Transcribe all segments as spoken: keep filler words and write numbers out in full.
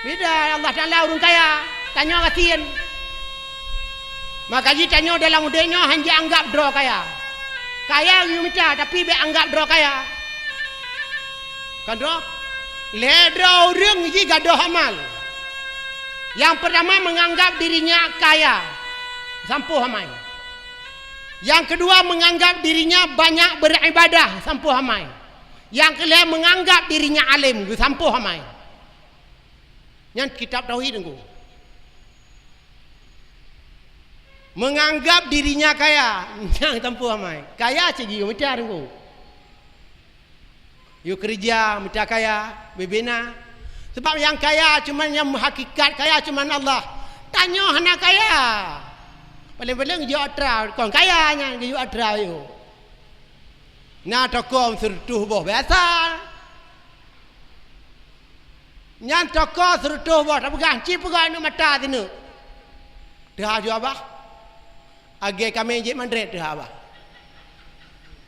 Beda, Allah Taala ureuëng kaya, tanyoe gasien. Maka jih tanyoe dalam udeb nyoe hana jianggab droe kaya. Kaya geuyue mita, tapi bék anggab droe kaya. Kan droe? Lhée droe ureuëng jih gadôh amal. Nyang peurtama, menganggap dirinya kaya, sampôh amai. Nyang keudua, menganggap dirinya banyak beribadah, sampôh amai. Nyang keulhée, menganggap dirinya além, geusampôh amai. Nyan kitab tauhid Teungku. Menganggap dirinya kaya, nyang sampôh amai. Kaya cit geuyue mita Teungku. Yue keureuja mita kaya, bubena. Sabab nyang kaya cuma, nyang hakikat kaya cuma Allah. Tanyoe hana kaya. Paleng-paleng geuyue atra, kon kaya nyan geuyue atra yue. Na toko sireutôh boh biasa. Nyan toko sireutôh boh, tapeugah, "Ci peugah aneuëk mata sineuk." Teuha ju abah. Agée kamé jeuet mandret teuha abah.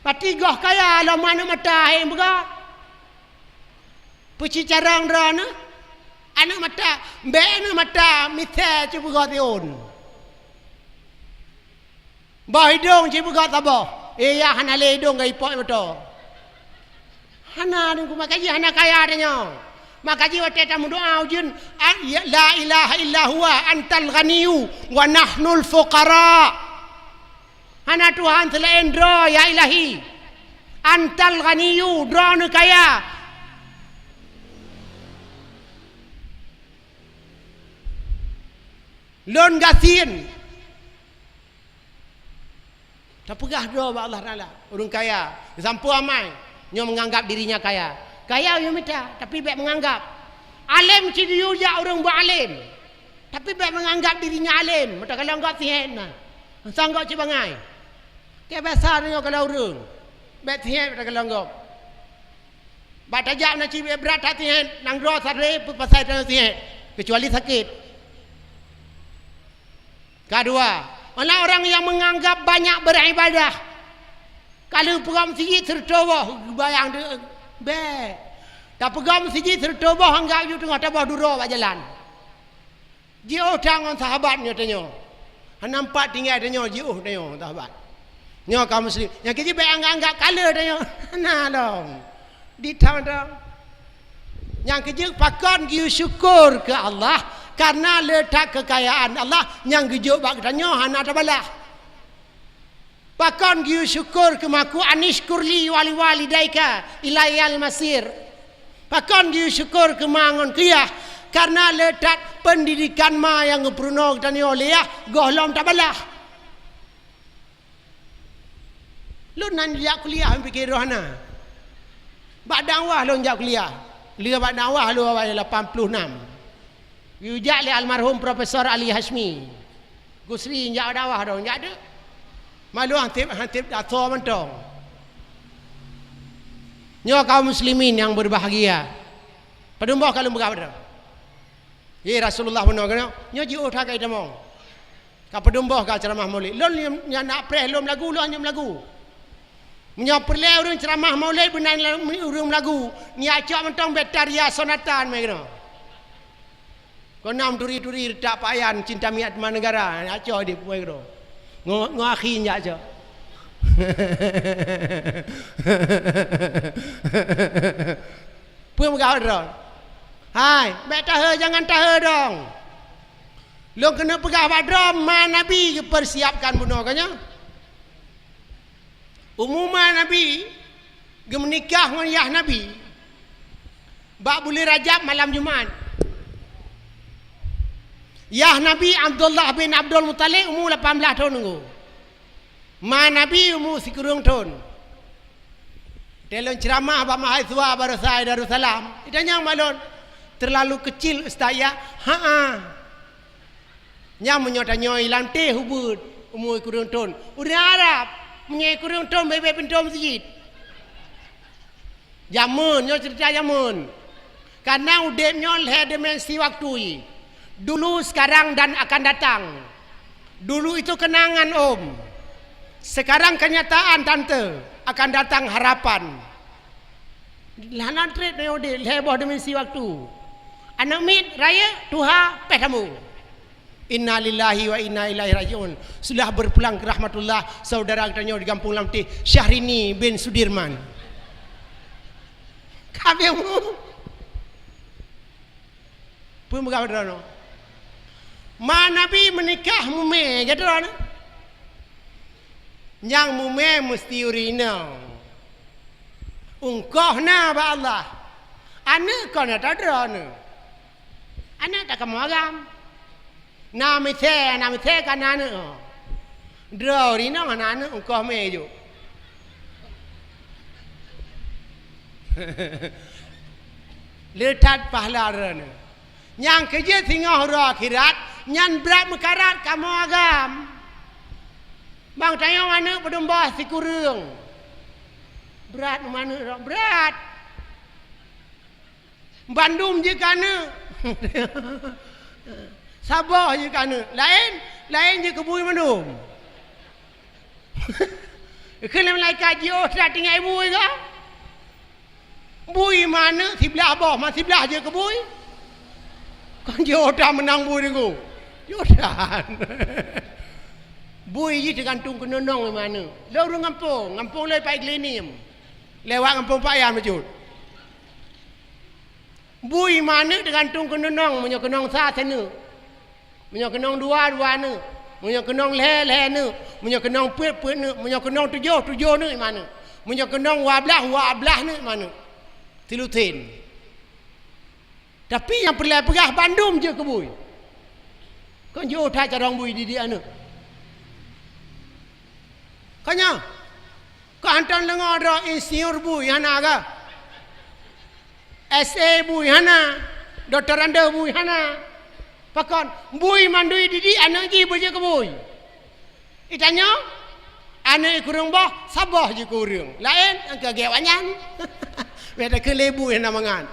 Pati goh kaya lom aneuëk mata hai peugah. Peuci carông droeneuh? Aneuëk mata, bék aneuëk mata misée ci peugah tion. Boh idong ci peugah saboh. Eh, ya hana lé idong ka ipok moto. Hana Teungku, maka jih hana kaya tanyoe. Maka jih watée tameudoá ujeuen, a-, ya, "La ilaha illa huwa antal ghaniyyu wa nahnul fuqara." Hana Tuhan seulaén Droe, ya Ilahi. Antal ghaniyyu, Droeneuh kaya. Lôn gasien. Tapeugah droe bak Allah Taala, ureuëng kaya, sampôh amai, nyoe menganggap dirinya kaya. Kaya yue mita, tapi bék menganggap. Além cit geuyue jak ureuëng beualém, tapi bék menganggap dirinya além. Meutakala anggap sihet na, sanggob cit bangai. Keu biasa nyoe kalau ureuëng, bék sihet meutakala anggap. Bak tajak na cit brat that sihet, nanggroe sabe peue pasai tanyoe sihet, keucuali sakét. Kedua, mana orang yang menganggap banyak beribadah. Kalau peugah meuseujid sireutôh boh, bayang deuh, bék. Tapeugah meuseujid sireutôh boh, anggap ju teungoh taboh duroe bak jalan. Jiôh that ngon sahabat nyoe tanyoe. Hana empat tinggai tanyoe, jiôh tanyoe sahabat. Nyoe kaum muslim. Nyang keu jih bék anggap-anggap kala tanyoe. Hana lom. Di thang-thang. Nyang keu jih pakon geuyue syukur keu Allah karena le that keukayaan Allah nyang geujok bak geutanyoe hana tabalah. Pakon geuyue syukur keu ma ku, "Anishkur li wa liwalidaika ilayyal masir." Pakon geuyue syukur keu ma ngon keu yah, karena le that peundidekan ma nyang geupeurunoe geutanyoe lé yah gohlom tabalah. Lôn nan jak kuliah, piké roh hana. Bak dakwah lôn jak kuliah. Lé bak dakwah lôn awai lapan puluh enam. Geujak lé almarhum Profesor Ali Hasyimi. Gusri jak dakwah dong, jak deuek. Malu han teb, han teb daso mantong. Nyoe kaum muslimin nyang berbahagia. Padum boh ka lôn peugah padum. Ye Rasulullah bunoe keunoe, nyoe jiôh that ka itamong. Ka padum boh ka ceramah Maulid. Lôn nyang na preh lôn meulagu, lôn nyang meulagu. Meunyoe peureulée ureuëng ceramah Maulid beunan ureuëng meulagu, nyak cok mantong Betharia Sonata meukeunong. Kon na meuturi-turi reutak payan cinta miat teuma negara, nyak cok di meukeunong. Ngo, ngo akhi nyak cok. Peue peugah droe? Hai, bék tahe, jangan tahe dong. Lôn keuneuk peugah bak droe, ma Nabi geupeursiapkan bunoe ka nyoe. Umu ma Nabi geumeunikah ngon yah Nabi bak buleuen Rajab malam Jumat. Yah Nabi Abdullah bin Abdul Muthalib umu lapan blaih thon nunggu. Ma Nabi umu sikureueng thon. Teu lôn ceuramah bak mahasiswa baroesa Darussalam, itanyong bak lôn, "Terlalu kecil, Ustaz, ya?" "Haa." Nyang meunyoe tanyoe ilanté hubut, umu sikureueng thon. Ureuëng Arab, meunyoe sikureueng thon bèe-bèe pintoe meuseujid. Jameun, nyoe ceurita jameun. Karena udeb nyoe lhèe dimensi waktu. Dulu, sekarang, dan akan datang. Dulu itu kenangan, Om. Sekarang kenyataan, Tante. Akan datang harapan. Hana trép nyoe udeb, lhèe boh dimensi waktu. Aneuk miet rayeuk, tuha, péh tamong. Innalillahi wa inna ilaihi raji'un. Sudah berpulang ke rahmatullah saudara geutanyoe di Gampông Lamteh, Syahrini bin Sudirman. Ka habéh mu. Peue meugah droeneuh? Ma Nabi meunikah mumé, kata droeneuh. Nyang mumé meusti ureueng inong. Ungkoh na bak Allah. Aneuk kon ata droeneuh. Aneuk tak kamoe agam. Na misé, na misé ka na aneuk. Droe ureueng inong hana aneuk, ungkoh mé jok. Le that pahala droeneuh. Nyang keu jeuet singoh uroe akhirat, nyan brat meukarat kamoe agam. Bang tanyoe aneuk padum boh sikureueng. Brat aneuk, brat. Bandum jeuet keu aneuk. Saboh jeuet keu aneuk. Laén, laén jeuet keu bui mandum. Kheun lé malaikat, jiôh that tinggai bui ka? Bui ma aneuk siblaih boh, ma siblaih jeuet keu bui. Kon jiôh that meunang bui nunggu. Jiôh that. Bui jih teugantung keunoe nong ma aneuk. Lôn ureueng gampông, gampông lôn Pak Iglenium. Lewat gampông Pak Yan bacut. Bui ma aneuk teugantung keunoe nong, meunyoe keunong sa, sa neuk. Meunyoe keunong dua, dua neuk. Meunyoe keunong lhèe, lhèe neuk. Meunyoe keunong peuet, peuet neuk. Meunyoe keunong tujoh, tujoh neuk ma aneuk. Meunyoe keunong dua blaih, dua blaih neuk ma aneuk. Silusen. Tapi nyang peureulèe peugah bandum jeuet keu bui. Kon jiôh that carông bui didik aneuk. Kon nyoe, kon hantom deungoe droe insinyur bui hana ka? S A bui hana, doktorande bui hana. Pakon? Bui mandum didik aneuk jih beujeuet keu bui. Itanyoe, aneuk kureueng boh, saboh jeuet keu ureueng. Laén, angka gèt awaknyan. Beda keu lé bui hana mangat.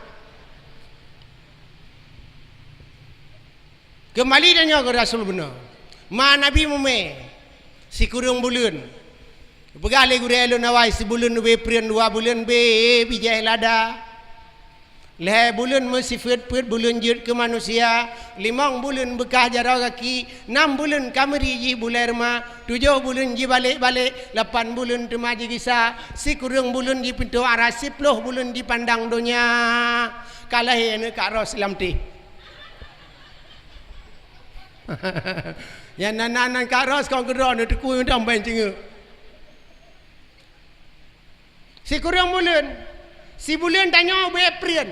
Keumbali tanyoe keu Rasul bunoe. Ma Nabi mumé sikureueng buleuen. Peugah lé gurèe lôn awai, sibuleuen ubé preuen, dua buleuen bé bijèh lada. Lhèe buleuen meusifeuet-feuet buleuen jeuet keu manusia, limong buleuen beukah jaroe gaki, nam buleuen ka meuri jih bulèe reuma, tujoh buleuen jibalek-balek, lapan buleuen teuma jigisa, sikureueng buleuen di pintoe arasy, siploh buleuen jipandang donya. Ka lahé aneuk Kak Ros lam teh. Nyang nan, nan, nan Kak Ros kon keudroe neuteukui mantong ban ceungeuk. Sikureueng buleuen, sibuleuen tanyoe ubé preuen.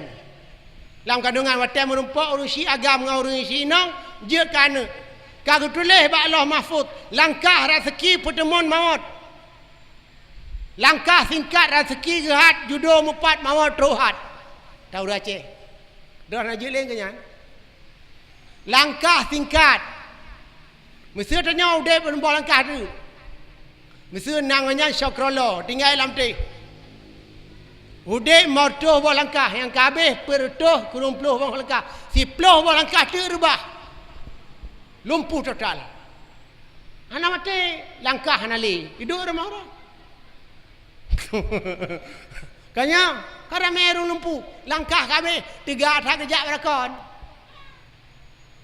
Lam kandungan watèe meurumpok ureueng syiek agam ngon ureueng syiek inong jeuet keu aneuk. Ka geutuléh bak Lauh Mahfuz, langkah raseuki peuteumon mawöt. Langkah singkat raseuki geuhat, judoe mupat mawöt trok hat. Tahu dah Aceh. Droe na jeuet lé keu nyan. Langkah singkat. Miseue tanyoe udép peuet boh langkah teuk. Miseue na ngon nyan syok keurolo, tinggai lam teh. Udép lima reutôh boh langkah, nyang ka habéh peuet reutôh kureueng ploh boh langkah. Siploh boh langkah teuk reubah. Lumpuh total. Hana maté, langkah hana lé. Iduek rumoh ureueng. Ka nyan, ka ramé ureueng lumpuh, langkah ka habéh, teuga that geujak bak lakoe.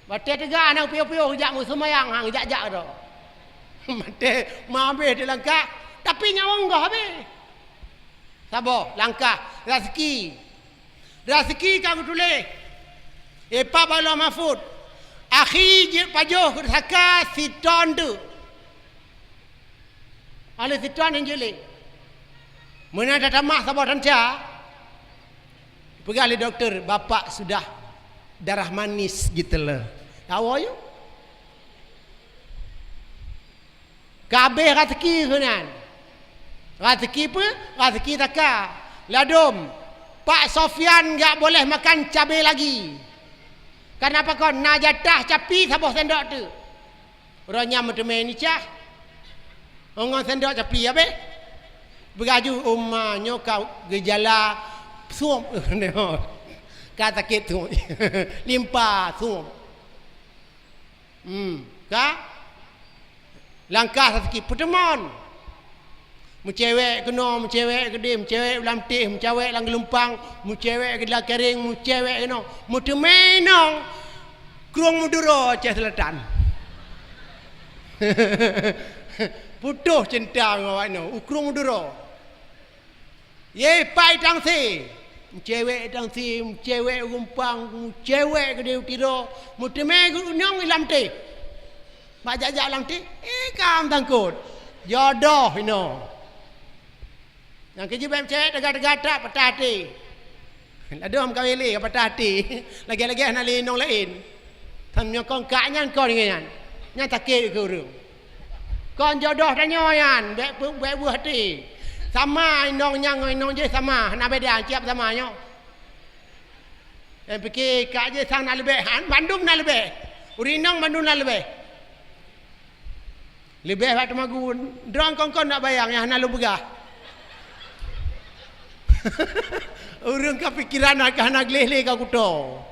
Watèe teuga hana piôh-piôh geujak meuseumayang, ha, geujak-jak droe. Maté, ma habéh di langkah, tapi nyawöng goh habéh. Saboh, langkah, raseuki. Raseuki ka geutuléh. Ipat bak Lauh Mahfuz. Akhi jeuet pajoh saka siton teuk. Alèh siton nyang jeuet lé. Meunan tatamah saboh tanca, peugah lé dokto, "Bapak sudah darah manis," gitu loh. Tawoe yue. Ka habéh raseuki keunan. Raseuki peue? Raseuki saka. Ladôm, Pak Sofyan gak boleh makan cabe lagi. Kenapa kon? Na jatah capi saboh sendok teuk. Uroe nyan meuteumé nicah. Ngon sendok capi habéh. Beugaju uma nyoe ka geujala suem. Ka sakét suem. Limpa suem. Hmm, ka? Langkah raseuki peuteumon. Meucewek keunoe, meucewek keudeh, meucewek lam teh, meucewek lam geulumpang, meucewek keu lam kereng, meucewek keunoe. Meuteumé inong, krueng Madura Aceh Selatan. Putôh cinta ngon awak inong, u krueng Madura. Ye pai tangse, meucewek tangse, meucewek geulumpang, meucewek keudeh u Tiro, meuteumé inong lam teh. Bak jak-jak lam teh, eh, ka meusangkot. Jodoh inoe. Nyang keujeuet bak meucewek teuga-teuga that patah até. Ladôm kawé lé ka patah até. Lagèe-lagèe hana lé inong laén. Tan nyoe kon kak nyan kon ngon nyan. Nyan sakét keu ureueng. Kon jodoh tanyoe nyan, bèk peu-, bèk buet até. Sama inong nyan ngon inong jéh sama, hana beda, siap sama nyoe. Nyang pike kak jéh sang na leubeh, han, bandum na leubeh. Ureueng inong bandum na leubeh. Leubeh bak teumagun, droe kon-kon nak bayang nyang hana lôn peugah. Ureueng ka pikeran ka hana gleh lé ka kuto.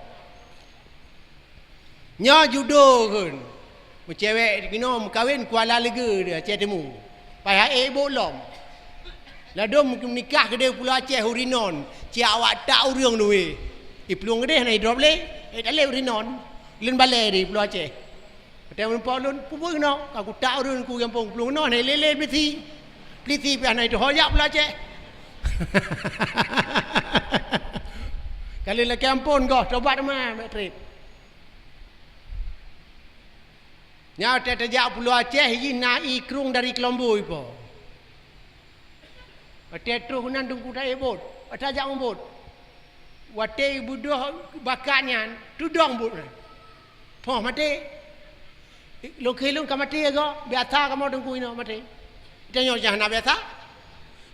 Nyoe judo kheun. Meucewek keunoe meukawen Kuala Lege di Aceh Timu. Pai hai ék bôh lom. Ladôm meunikah keudeh Pulo Aceh u Rinon, ciyak awak tak ureueng luweh. Iplueng keudeh na idrop lé, eh, talé u Rinon. Lôn balè di Pulo Aceh. Watèe meurumpok lôn, peue buet keunoe, ka kutak ureueng ku gampông plueng keunoe, hana lé-lé plisi. Plisi pih hana iteuho jak Pulo Aceh. Ka lheueh lakèe ampôn goh, tobat teuma, bèk trép. Nyan watèe tajak Pulo Aceh, jih na ié krueng dari Keulomboi po. Watèe troh keunan Teungku taék bot, watèe jak ngon bot. Watèe beudôh bakat nyan, tudong bot nyan. Poh maté. Lôn kheun lôn ka maté goe, biasa kamoe Teungku inoe maté. Tanyoe nyang hana biasa.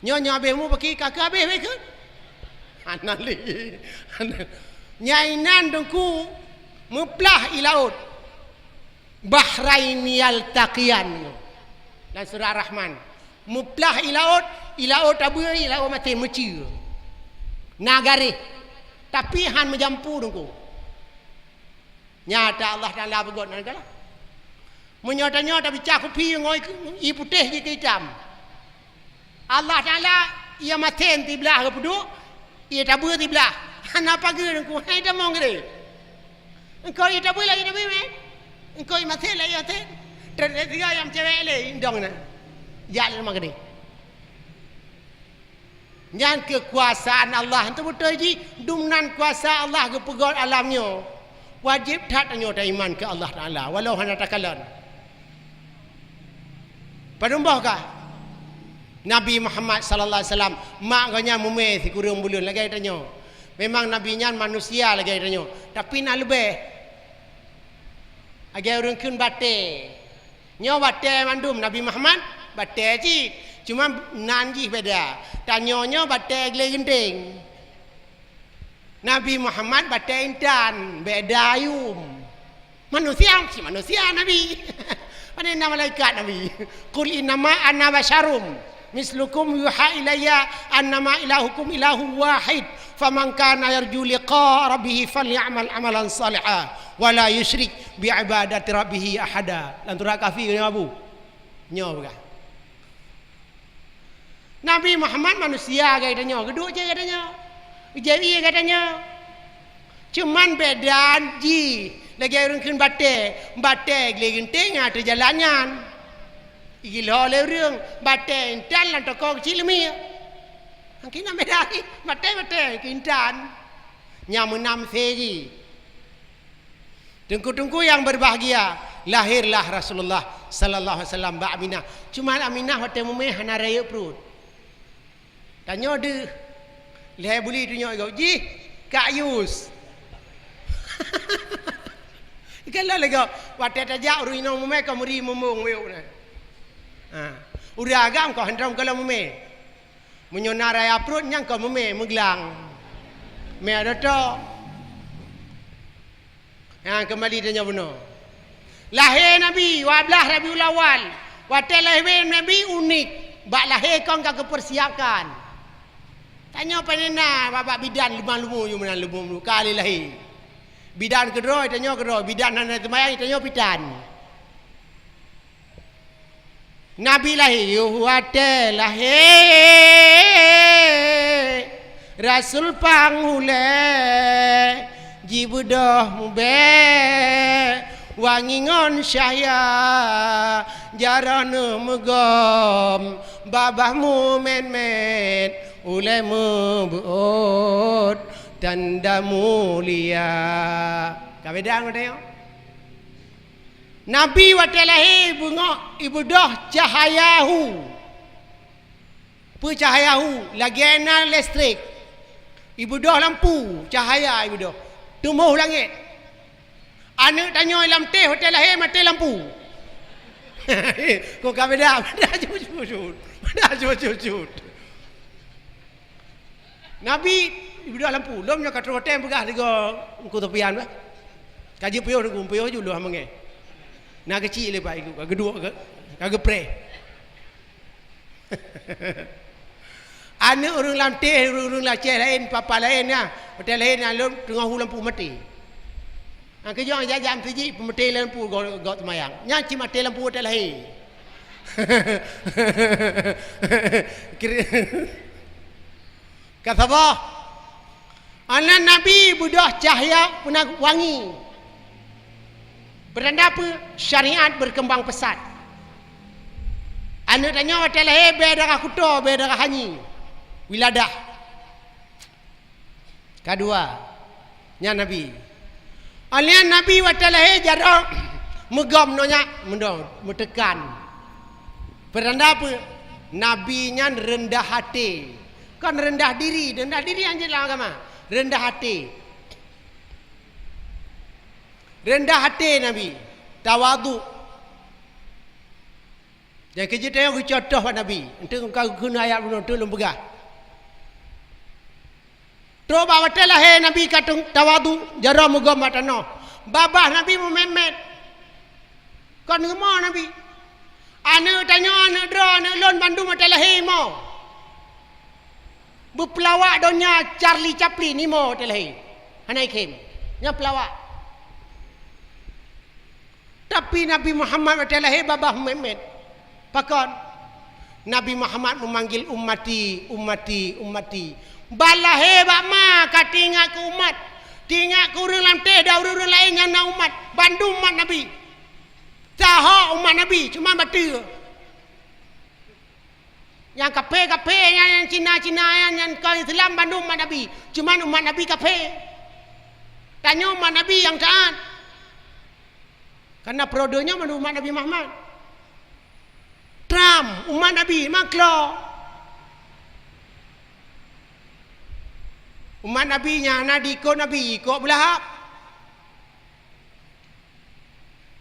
Nyoe nyoe abéh mu paki ka keu abéh wéh kheun. Hana lé. Hana. Nyang inan Teungku meuplah i laôt. Bahraini yaltaqiyan. Lam surah Rahman. Meuplah i laôt, i laôt tabeue, i laôt maté meucue. Na garéh. Tapi han meujampu Teungku. Nyata Allah Taala peugöt nan galak. Meunyoe tanyoe tabica kupi ngon ié putéh jikeu itam. Allah Taala ié masen siblah geupeuduek, ié tabeue siblah. Hana pageue Teungku, hai tamong geude. Engkau ié tabeue lagèe tabeue mé. Engkau ié masen lagèe masen. Trép tiga nyang cewek lé indong na. Jak lé teuma geude. Nyan keukuasaan Allah. Hana beutôi jih, dumnan kuasa Allah geupeugöt alam nyoe. Wajéb that tanyoe taiman keu Allah Taala, walau hana takalon. Padum boh kah? Nabi Muhammad sallallahu alaihi wasallam, mak geuh nyan mumè sikureueng buleuen lagèe tanyoe. Memang Nabi nyan manusia lagèe tanyoe, tapi na leubeh. Lagèe ureueng kheun batèe. Nyoe batèe mandum, Nabi Muhammad batèe cit, cuma nan jih beda. Tanyoe nyoe batèe glé geunteng. Nabi Muhammad batèe intan, beda ayum. Manusia, si manusia Nabi. Pane na malaikat Nabi. Qul innama ana basyarum mislukum yuha ilayya annama ilahukum ilahu wahid. Faman kana yarju liqa rabbih falyamal amalan saliha wa la yusyrik bi ibadati rabbih ahada. Lam surat Kahfi nyoe Abu. Nyoe peugah. Nabi Muhammad manusia gaya tanyoe, geuduek cit gaya tanyoe. Geujak ié gaya tanyoe. Cuman beda jih lagèe ureueng kheun batèe, batèe glé geunteng ateueh jalan nyan. Igiloe lé ureueng, batèe intan lam toko keuchik leumiek. Angkina beda jih, batèe-batèe keu intan. Nyang meunam segi. Teungku-teungku yang berbahagia, lahirlah Rasulullah sallallahu alaihi wasallam bak Aminah. Cuma Aminah watèe mumè hana rayeuk pruet. Tanyoe deuh. Lhèe buli tunyok igoe, jih Kak Yus. Ikan lah lego, watèe tajak ureueng inong mumè ka meuri mumbong wéuk na. Ha. Ureueng agam ka hantom kalon mumè. Meunyoe na raya pruet nyang ka mumè meuglang. Mè ada tok. Nyang keumbali tanyoe bunoe. Lahé Nabi, dua blaih Rabiul Awal. Watèe lahé Nabi unik. Bak lahé kon ka geupeusiapkan. Tanyoe pane na bak, bak bidan leumah lumu, yue meunan lumu, lumu ka lé lahé. Bidan keudroe, tanyoe keudroe. Bidan hana seumayang, tanyoe pitan. Nabi lahé, yoh watée lahé, Rasul pang ulée jibeudôh mubée, wangi ngon cahya, jaroe neuh meugom, babah meumet-met, ulée meubeuôt tanda mulia. Ka beda ngon tanyoe? Nabi watée lahé beungoh ibeudôh cahaya hu. Peue cahaya hu? Lagée na listrik. Ibeudôh lampu, cahaya ibeudôh. Teumoh langét. Aneuëk tanyoe lam teh watée lahé maté lampu. Kok ka beda? Beda jujur. Beda jujur. Nabi ibeudôh lampu, lom nyoe ka troh watée peugah sigoe Teungku Sofyan bah. Ka jeuet piôh Teungku, piôh ju lôn mangé. Na keuchik lé Pak Ibu, ka geuduek ka, ka geupreh. Aneuëk ureuëng lam teh, ureuëng-ureuëng lam Aceh laén, papa laén nyan, watée lahé nyan lom teungoh hu lampu maté. Nyang keujong jak-jak meuseujid, peumaté lampu gob, gob seumayang. Nyan cit maté lampu watée lahé. Kira-, ka saboh. Aneuëk Nabi beudôh cahya peuna wangi. Peutanda peue? Syariat berkembang pesat. Aneuëk tanyoe watée lahé bée darah kuto, bée darah hanyi. Wiladah. Ka dua, nyan Nabi. Alian Nabi watée lahé jaroe meugom nonyak meudo-, meuteukan. Peutanda peue? Nabi nyan reundah até. Kon reundah diri, reundah diri nyang jeuet lam agama. Reundah até. Reundah até Nabi, tawadhu. Nyang keujeuet tanyoe geucontoh bak Nabi. Enteuk ka geukheun ayat bunoe enteuk lôn peugah. Trok bak watée lahé Nabi ka teung-, tawadhu, jaroe meugom bak tanoh. Babah Nabi meumet-met. Kon geumo Nabi. Aneuëk tanyoe, aneuëk droe, aneuëk lôn bandum watée lahé imo. Beupeulawak donya Charlie Chaplin imo watée lahé. Hana ikhem. Nyan peulawak. Tapi Nabi Muhammad watée lahé babah meumet-met. Pakon? Nabi Muhammad meumanggil, "Ummati, ummati, ummati." Ban lahé bak ma ka teuingat keu umat, teuingat keu ureuëng lam teh dan ureuëng-ureuëng laén nyang na umat. Bandum umat Nabi. Saho umat Nabi, cuma bateue. Nyang kaphé-kaphé nyan, nyang Cina-Cina nyan, nyang kon Islam bandum umat Nabi. Cuman umat Nabi kaphé. Tanyoe umat Nabi nyang taát. Karena periode nyoe mandum umat Nabi Muhammad. Trump, umat Nabi, maklo. Umat Nabi nyang hana diikot Nabi, ikot Abu Lahab.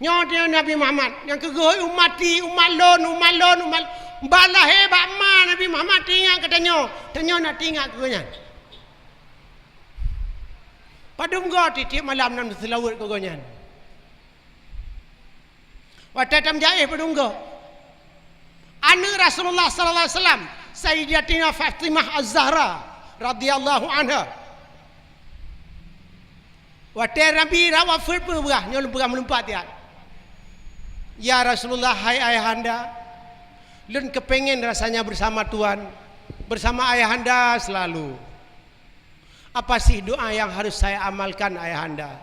Nyoe dia Nabi Muhammad, nyang keu geuhôi ummati, umat lôn, umat lôn, umat, ban lahé bak ma Nabi Muhammad teuingat keu tanyoe, tanyoe na teuingat keu gobnyan. Padum goe tieb-tieb malam na meuseulaweuet keu gobnyan. Watée tameujaéh padum goe. Aneuëk Rasulullah sallallahu alaihi wasallam, Sayyidatina Fatimah Az-Zahra radhiyallahu anha. Watée Nabi rab wafeuet peue peugah, nyoe lôn peugah meulumpat tiat. "Ya Rasulullah, hai Ayahanda, lôn keupengen rasanya bersama Tuan, bersama Ayahanda selalu." Apa sih doa yang harus saya amalkan, Ayahanda?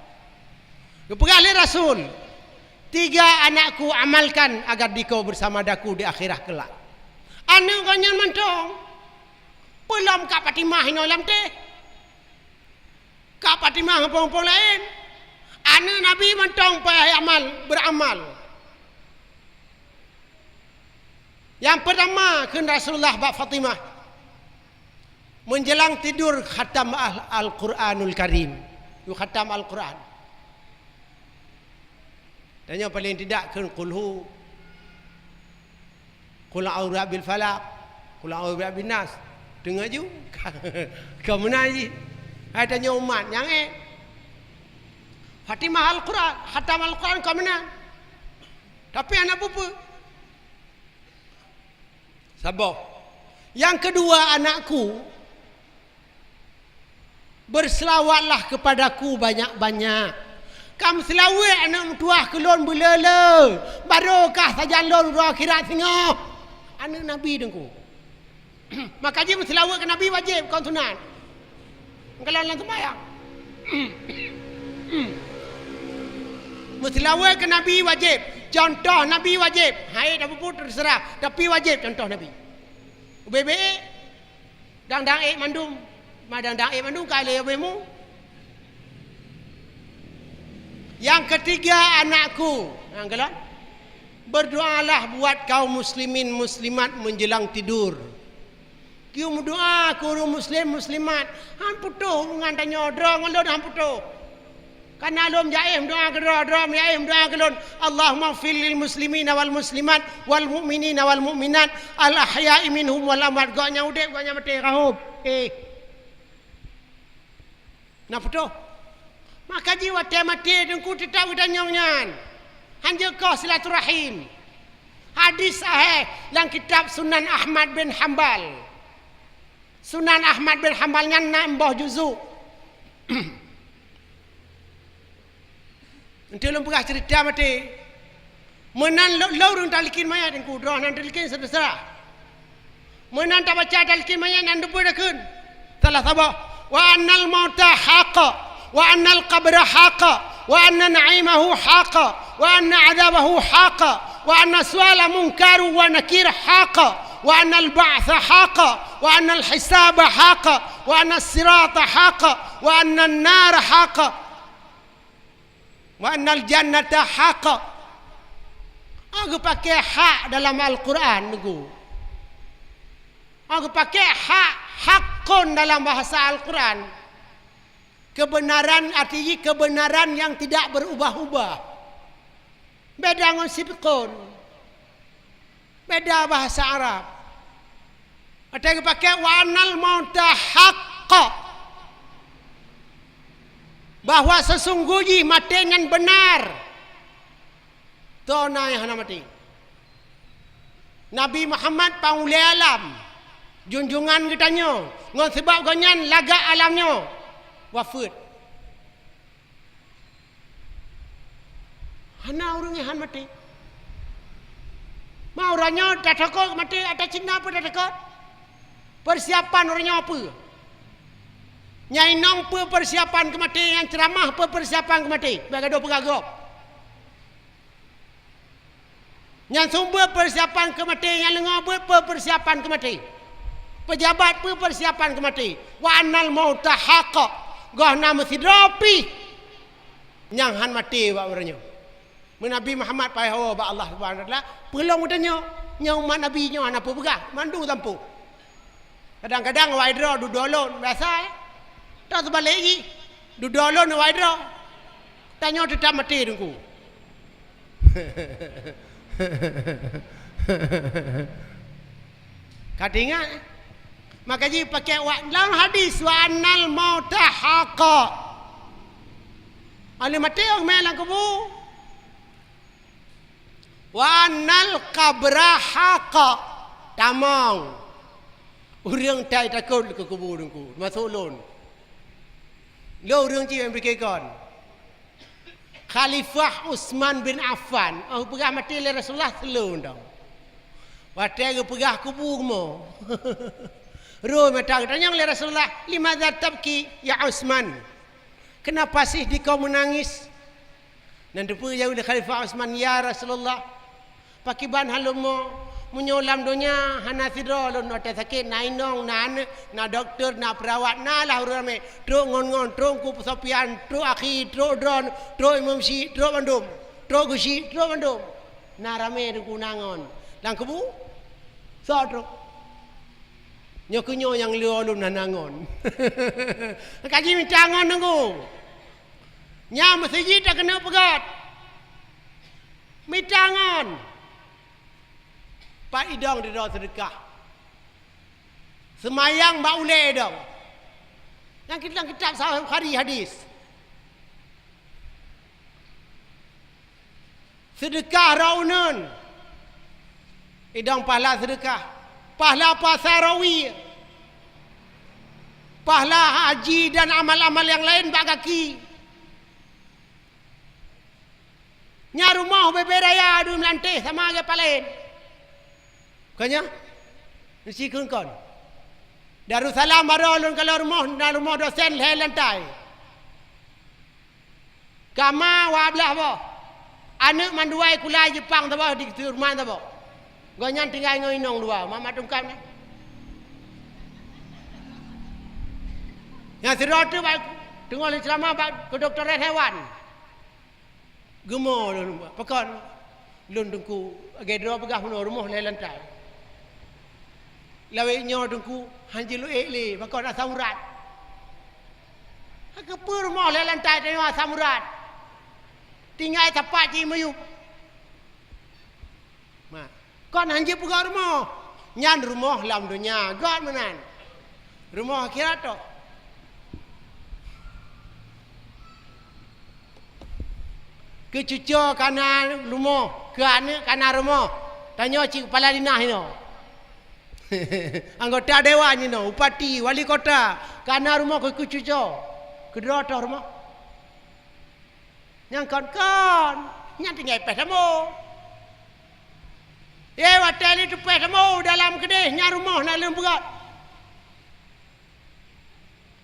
Geupeugah lé Rasul, "Tiga anakku amalkan agar dikau bersama daku di akhirat kelak." Aneuëk gobnyan mantong. Peulom Kak Fatimah inoe lam teh. Kak Fatimah ngon peue-peue laén. Aneuëk Nabi mantong payah amal, beuramal. Nyang peurtama kheun Rasulullah bak Fatimah, menjelang tidur khatam Al-, Al-Quranul Karim. Yue khatam Al-Quran. Tanyoe paléng tidak kheun Qul Hu, Qul A'udzu Birabbil Falaq, Qul A'udzu Birabbin Nas. Teungoh ju ka, ka meunan jih. Hai tanyoe umat nyang ék. Fatimah Al-Quran, khatam Al-Quran ka meunan. Tapi hana peue-peue. Saboh. Nyang keudua, anakku, berselawatlah kepadaku banyak-banyak. Ka meuseulaweuet aneuëk meutuwah keu lôn beuleu-leu, barô kah sajan lôn uroe akhirat singoh. Aneuëk Nabi Teungku. Maka jih meuseulaweuet keu Nabi wajéb, kon sunat. Meukalon lam seumayang. Meuseulaweuet keu Nabi wajéb, cuntoh Nabi wajéb. Hai dak peubuet terserah, tapi wajéb cuntoh Nabi. Ubé-bé dang-dang ék mandum, ma dang-dang ék mandum ka lé ubé mu. Yang ketiga, anakku, nyang keulhèe, berdoalah buat kaum muslimin muslimat menjelang tidur. Keu meudoa keu ureuëng muslim muslimat, han putôh hubungan tanyoe droe ngon lôn, han putôh. Kana lôn jaéh meudoa keu droe, droe jaéh meudoa keu lôn. Allahumma fil lil muslimina wal muslimat wal mu'minina wal mu'minat al ahya'i minhum wal amwat. Gobnyan udeb, gobnyan maté, ka hom. Eh. Na putôh. Maka jih watée maté Teungku teutab geutanyong nyan. Han jeuet koh silaturahim. Hadis sahih lam kitab Sunan Ahmad bin Hambal. Sunan Ahmad bin Hambal nyan na boh juzuk. Enteuk lôn peugah ceurita maté. Meunan lôn, lôn ureuëng talkin manyét Teungku, droe nan talkin seudeusa. Meunan tabaca talkin manyét nan deubeue takheun. Salah saboh. Wa annal mauta haqq, wa annal qabra haqq, wa anna na'imahu haqq, wa anna adzabahu haqq, wa anna su'ala munkaru wa nakir haqq, wa annal ba'tsa haqq, wa annal hisaba haqq, wa annas sirata haqq, wa annan nara haqq. Wa annal jannata haqq. Geupaké hak dalam Al-Quran, Teungku. Geupaké hak, haqqun dalam bahasa Al-Quran. Kebenaran, arti jih kebenaran yang tidak berubah-ubah. Beda ngon sidqun. Beda bahasa Arab. Watée geupaké wa annal mauta haqq, bahwa sesungguh jih maté nyan beunar. Toh na nyang hana maté? Nabi Muhammad panghulée alam, junjungan geutanyoe, ngon sabab gobnyan lagak alam nyoe, wafeuet. Hana ureuëng nyang han maté. Ma uroe nyoe tatakot maté, ata cit na peue tatakot? Persiapan uroe nyoe peue? Nyang inong peue persiapan keu maté, nyang ceuramah peue persiapan keu maté? Bak gadôh peugah gob. Nyang sumbeue persiapan keu maté, nyang leungoe beuet peue persiapan keu maté. Peujabat peue persiapan keu maté. Wa annal mauta haqq. Goh na meusidroe pih nyang han maté bak uroe nyoe. Meu Nabi Muhammad paih hawa bak Allah Subhanahu wa Taala, peulông geutanyoe, nyang umat Nabi nyoe hana peue peugah, mandum tampôh. Kadang-kadang awai droe dudoe lôn, biasa, eh. Toh teubalek jih, dudoe lôn awai droe. Tanyoe teutab maté Teungku. Ka teuingat, eh? Maka jih paké wa-, lam hadis, "Wa annal mauta haqq." Aneuk maté mé lam kubu. "Wa annal qabra haqq." Tamong. Ureuëng tai takot keu kubu Teungku, masôk lôn. Lôn ureuëng cit nyang pikée kon. Khalifah Utsman bin Affan, oh, peugah maté lé Rasulullah, seulôn dong. Watée geupeugah kubu mo. Rhoi mata geutanyong lé Rasulullah, "Limadza tabki ya Utsman? Kenapa sih dikau menangis?" Nan teupeue jaweueb lé Khalifah Utsman, "Ya Rasulullah, pakiban halomo, meunyoe lam donya hana sidroe lôn watée sakét, na inong, na aneuk, na dokto, na peurawat, na lah ureuëng ramé, trok ngon-ngon, trok Teungku Sofyan, trok akhi, trok droen, trok imum syiek, trok bandum, trok geuchik, trok bandum. Na ramé Teungku na ngon. Lam kubu, soe trok? Nyoe keuh nyoe nyang lheueh lôn hana ngon." Ka jimita ngon Teungku. Nyang meuseujid takeuneuk peugét. Mita ngon. Pat idong sidroe seudeukah. Seumayang bak ulée idong. Nyang kitab, kitab Sahih Bukhari hadis. Seudeukah rot uneuen. Idong pahala seudeukah. Pahala puasa rawi. Pahala haji dan amal-amal nyang laén bak gaki. Nyan rumoh bebe raya dum lantéh sama lagée palén. Kon nyan? Meusi kheun kon. Darussalam baroe lôn kalon rumoh, na rumoh dosen lhée lantai. Kama dua blaih boh. Aneuëk mandua kulai Jepang saboh di teureuman saboh. Gobnyan tinggai ngon inong dua, mak-mak tungkam nyan. Nyang sidroe teuk bak teungoh lé ceramah bak keudoktoran hewan. Geumo lôn, pakon lôn Teungku, lagée droe peugah bunoe rumoh lhée lantai. Lawét nyoe Teungku, han jeuet lôn ék lé, pakon asam urat. Keupeue rumoh lhée lantai tanyoe asam urat? Tinggai tapak cit miyueb. Ma, kon han jeuet peugah rumoh. Nyan rumoh lam donya, göt meunan. Rumoh akhirat toh. Keu cucoe kana rumoh, keu aneuëk kana rumoh. Tanyoe cit keupala dinah inoe. Anggota dewan inoe, bupati, wali kota, kana rumoh keu, keu cucoe. Keudroe toh rumoh. Nyang kon-kon, nyan tinggai péh tamong. Eh, watée lé teupéh tamong dalam keudeh, nyan rumoh na leueng beurot.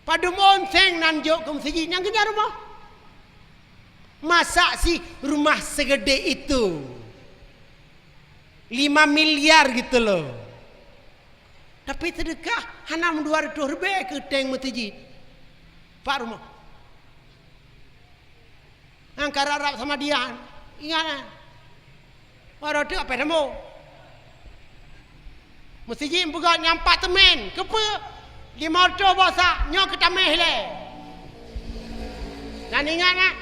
Padum ôn seng nan jok keu meuseujid nyang keunyan rumoh. Masa sih rumah segede itu? Lima miliar gitu loh. Tapi seudeukah hana meudua reutôh ribée keu tank meuseujid. Pak rumoh. Nyang ka rab-rab sama dian. Ingat, eh. Waroh teuk apéh tamong. Meuseujid peugah nyang apartemen. Keupeue? Lima reutôh boh sak, nyoe keutameh lé. Dan ingat, eh.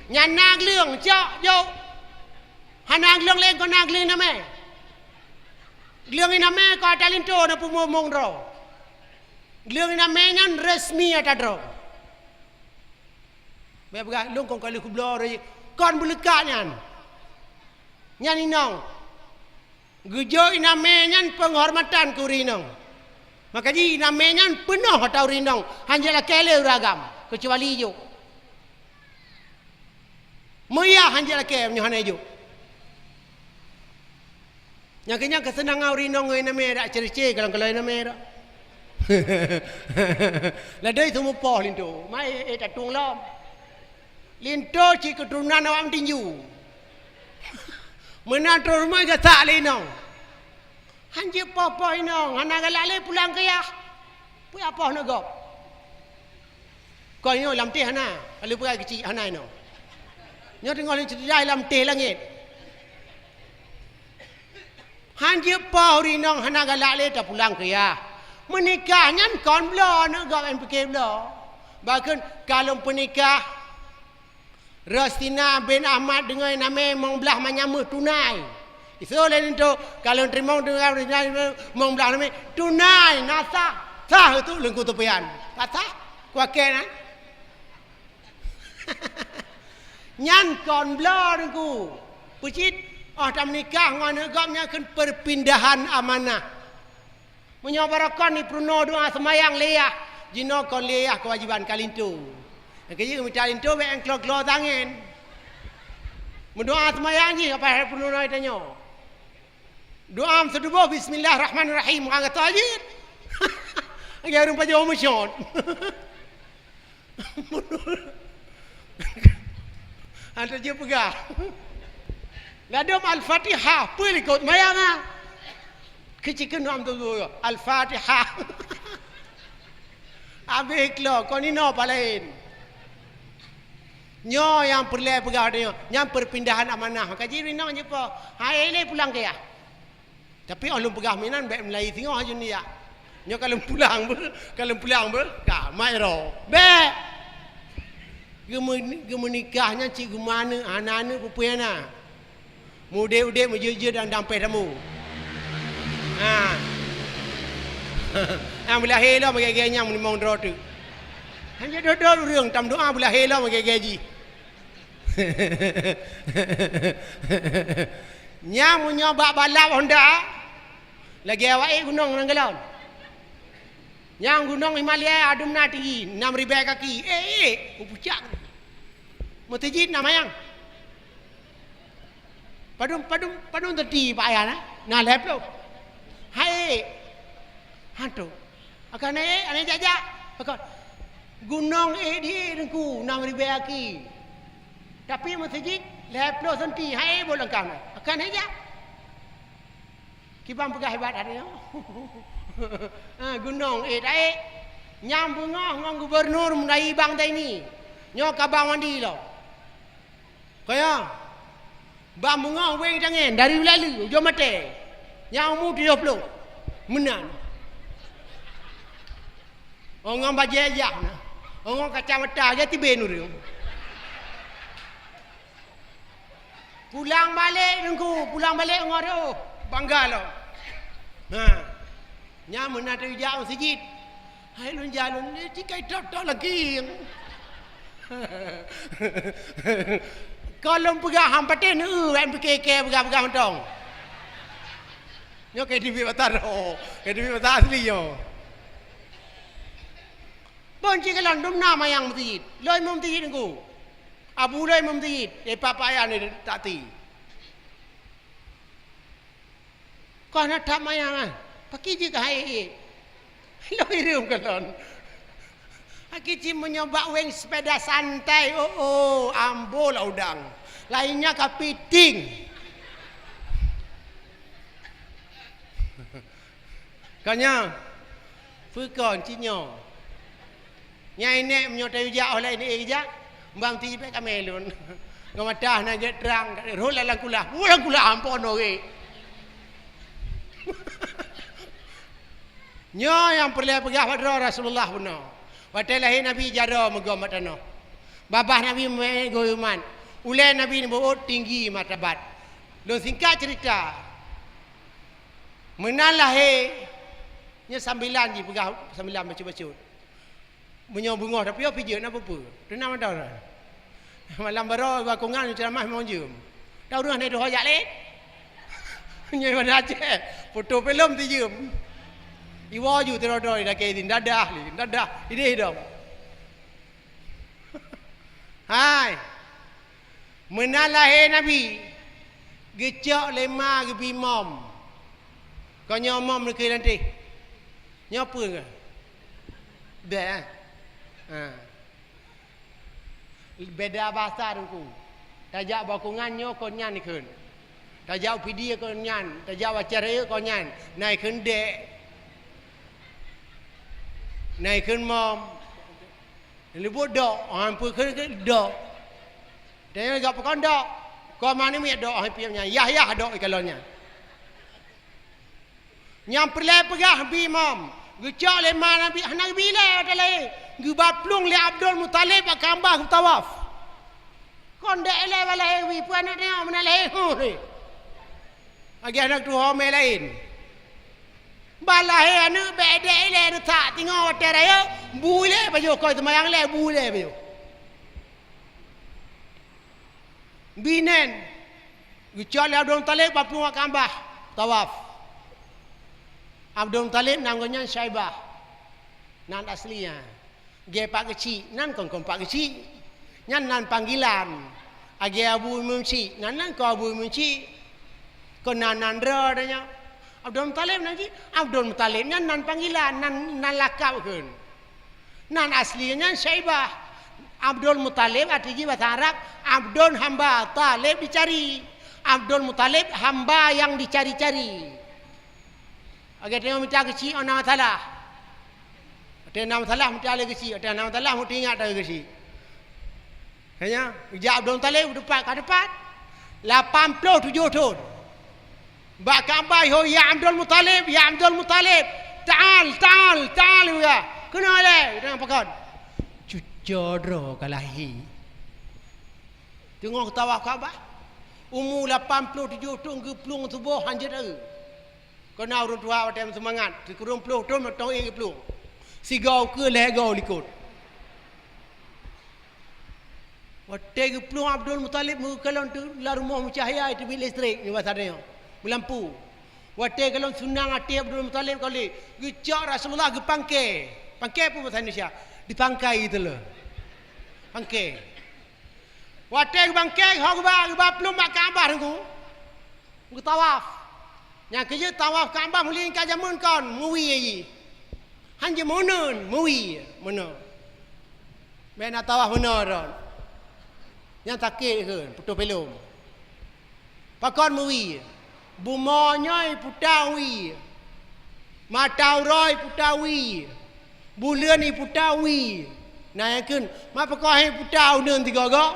Nyan na gleueng, cok, jok. Hana gleueng laén kon na gleueng inamé. Gleueng inamé kon ata linto na peumomong droe. Gleueng inamé nyan resmi ata droe. Bék peugah, "Lôn kon ka lheueh kubloe roh jih." Kon beuleukat nyan. Nyan inong. Geujok inamé nyan peunghormatan keu ureuëng inong. Maka jih inamé nyan peunoh ata ureuëng inong, han jeuet lakée lé ureuëng agam, keucuali jok. Meuyah han jeuet lakée meunyoe hana jok. Nyang keunyan keuseunangan ureuëng inong ngon inamé dak ceureue-ceureue kalon-kalon inamé dak. Ladoi seumupoh linto, mai, eh, tatueng lom. Linto cit keuturonan awak meutinju. Meunan troh rumoh gasak lé inong. Han jeuet poh-poh inong, hana galak lé pulang keu yah. Peue apoh neugop? Kon nyoe lam teh hana, lalu peugah keuchik hana inoe. Nyoe teungoh lôn ceuridai lam teh langét. Han jeuet poh ureuëng inong hana galak lé tapulang keu yah. Meunikah nyan kon bloe aneuk gob N P K bloe. Bahkan ka lôn peunikah Rostina bin Ahmad deungon inamé mong blaih manyam meuh tunai. Isoe lé linto ka lôn teurimong deungon Rostina mong blaih namé tunai na sah. Sah itu leungku teupian. Ka sah? Kuakée na? Nyan kon bloe Teungku. Peucit, oh tameunikah ngon aneuk gob nyan kheun perpindahan amanah. Meunyoe barokon jipeurunoe doa seumayang lé yah, jinoe kon lé yah keuwajéban ka linto. Nyang keujeuet mita linto bék nyang klo-klo tangen. Meudoa seumayang jih apa hai peurunoe tanyoe. Doa meusiduboh bismillahirrahmanirrahim, meuangkat tajid. Lagée ureuëng pajoh meusyot. Ata jeuet peugah. Ladom Al-Fatihah, peue likot mayang ah. Keuci keunoe am tu Al-Fatihah. Habéh klo, kon inoe palaén. Nyoe nyang peureulée peugah nyoe, nyang perpindahan amanah. Maka jih inong jih po, hai lé pulang keu yah. Tapi óh lôn peugah meunan bék meulayi singoh aju nijak. Nyoe ka lôn pulang beuh, ka lôn pulang beuh, ka mai ro. Bék! Geumeu-, geumeunikah nyan cit geumeuaneuk, hana aneuk peue-peue na. Mudeb-udeb meujeuet-jeuet dan dampéh tamu. Ha. Nyang beulahé lom gée-gée nyang meunimong droe teuk. Hana dot-dot ureuëng tameudoá beulahé lom gée-gée jih. Nyang meunyoe bak balap honda, lagée awak ék gunong nanggalon. Nyang gunong Himalaya adum na tinggi, nam ribée kaki. Eh, eh, u pucak. Meuteujit na mayang. Padum, padum, padum teuti Pak Ayah na? Na lhèe ploh. Hai. Hantu. Akan ék, aneuk jak-jak. Akan. Gunong ék di Teungku, nam ribèe aki. Tapi meuseujid lhèe ploh senti, hai, boh langkah na. Akan ék jak. Kiban peugah hebat hati nyoe. Ha, gunong ék taék. Nyang beungoh ngon gubernur meunari Bang Zaini. Nyoe ka Bang Wandi lom. Kaya, bak meungoh wéng tangen dari Ulaleue, ujoe maté. Nyang umu tujoh ploh. Meunan. Ongong bajèe jah na. Ongong kacamata, dia tibén ureueng. Pulang balek Teungku, pulang balek ongong roh. Bangga lom. Ha. Nyan meunan teuh jak meuseujid. Hai lôn jalan ni, tikai tok-tok lagi. Kon lôn peugah han patéh neu, han pike-ke peugah-peugah mantong. Nyoe ka teubiet mata droe, ka teubiet mata asli nyoe. Bon cit kalon dum na mayang meuseujid. Lôn imum meuseujid Teungku. Abu lôn imum meuseujid, eh, papa ayah ni tak ti. Kah na that mayang ah. Paki jih ka hai ék. Lôn hireuen kalon. Aki cit meunyoe bak wéng sepeda santai, oh, oh, ambo lah udang. Lainnya ka piting. Kanya, peukon cit nyoe. Nyang inék meunyoe tayue jak, oh lé inék jak, bang ti jipék kamé lôn. Ngon mata hana gét trang, rhot lam kulah. Wah, lam kulah amphon nogé. Nyoe nyang peureulée peugah bak droe Rasulullah bunoe. Watée lahé Nabi jaroe meugom bak tanoh. Babah Nabi meugoyuman. Ulée Nabi neubuet tinggi martabat. Lôn singkat ceurita. Meunan lahé, nyoe sambilan jipeugah, sambilan bacut-bacut. Meunyoe beungoh tapiôh pijeuet na peue-peue. Teunang mantong. Malam baroe bak kongan ceramah memang jeuem. Tahu ureuëng hana tuho jak lé. Nyoe Banda Aceh, foto filem tijeuem. Iwoe ju teudroe-droe dakée idin dadah lé, dadah ideh dong. Hai. Meunan lahé Nabi, geucok lé ma geubi mom. Kon nyoe mom neukeu lantéh. Nyoe peue keuh? Bèk, eh? Ha. Beda basa Teungku. Tajak bak kongan nyoe kon nyan ikheun. Tajak u Pidie kon nyan, tajak u Aceh Rayeuk kon nyan. Na ikheun dek. Na ikheun mom. Leubuet dok, han peue kheun dok. Dan nyoe gak peukon dok. Kon ma namiet dok, han piep nyan. Yah-yah dok ikalon nyan. Nyang peureulée peugah bi mom, geucok lé ma Nabi, hana geubi ilée watée lahé. Geuba plueng lé Abdul Muthalib bak Ka'bah geutawaf. Kon dek ilée bak lahé geubi, peue aneuëk tanyoe meunan lahé huh lé. Lagée aneuëk tuho mé laén. Bak lahé aneuëk bék dek ilée neutak tingoe watée rayeuk, bu ilée pajoh kon seumayang ilée, bu ilée pajoh. Bi nyan, geucok lé Abdul Muthalib bak plueng Ka'bah, tawaf. Abdul Muthalib nan geuh nyan Syaibah, nan asli nyan. Gée Pak Geuchik, nan kon-kon Pak Geuchik. Nyan nan panggilan. Lagée Abu Imum Chik, nan, nan kon Abu Imum Chik. Kon nan, nan droe tanyoe. Abdul Muthalib nan cit, Abdul Muthalib nyan nan panggilan, nan, nan lakab kheun. Nan asli nyan Syaibah. Abdul Muthalib arti jih bahasa Arab, Abdun hamba, Thalib dicari. Abdul Muthalib hamba yang dicari-cari. Lagée tanyoe mita Geuchik, oh na masalah. Watée na masalah mita lé Geuchik, watée na masalah meuti ingat lé Geuchik. Hanya, jak Abdul Muthalib, teupat ka teupat. Lapan ploh tujoh thon. Bak Ka'bah, "Ya Abdul Muthalib, ya Abdul Muthalib, ta'al, ta'al, ta'al, ya. Keunoe lé, keunoe pakon." Cuco droe ka lahé. Teungoh tawaf Ka'bah. Umu lapan ploh tujoh thon geuplueng suboh hanjeuet aeu. Kona ureuëng tuha watée meuseumangat, sikureueng ploh thon mantong ék geuplueng. Sigoe ukeue lhée goe likot. Watée geuplueng Abdul Muthalib meukalon teu lam rumoh meucahya teubiet listrik nibak sadoe meulampu. Watée kalon seunang até Abdul Muthalib kali, geucok Rasulullah geupangke. Pangke peue bahasa Indonesia? Dipangkai gitu loh. Pangke. Watée geupangke ho geuba, geuba plueng bak Ka'bah Teungku. Geutawaf. Nyang keujeuet tawaf Ka'bah meulingka jameun kon, meuwie jih. Han jeuet meuneun, meuwie, meuneun. Bèk na tawaf meuneun rot. Nyang sakét kheun, putôh pelom. Pakon meuwie? Bumoe nyoe iputa wie. Mata uroe iputa wie. Buleuen iputa wie. Na nyang kheun, ma pakon han iputa uneun sigoe-goe?